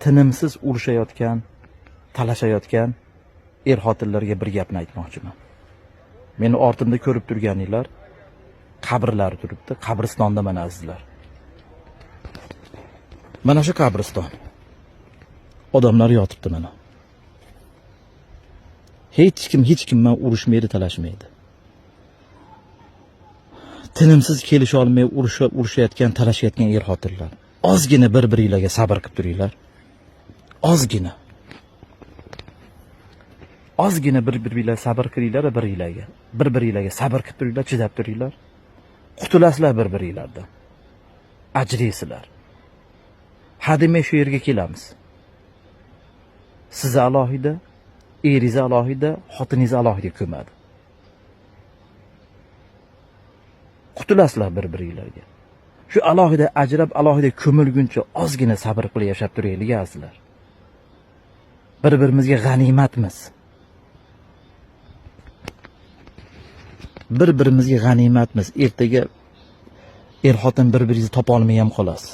Tinimsiz urushayotgan, talashayotgan er-xotinlarga bir gapni aytmoqchiman. Meni ortimda ko'rib turganinglar qabrlar turibdi, qabristonda mana azizlar. Mana shu qabriston. Odamlar yotibdi mana. Hech kim hech kim bilan urushmaydi, talashmaydi. Tinimsiz kelisha olmay urushayotgan, talashayotgan er-xotinlar. Ozgina bir-biringlarga sabr qilib turinglar. Ozgina. Ozgina bir-biringlar sabr qilinglar biringlarga. Bir-biringlarga sabr qilib turinglar, chidab turinglar. Qutulasizlar bir-biringlardan. Ajraysizlar. Hademay shu yerga kelamiz. Sizni alohida, eringizni alohida, xotiningizni alohida ko'madi. Qutulasizlar bir-biringlarga. Shu alohida ajrab, alohida ko'milguncha ozgina sabr qilib yashab turaylik azizlar. Bir-birimizga g'animatmiz. Bir-birimizga g'animatmiz. Ertaga er-xotin bir-biringizni topa olmay ham qolasiz.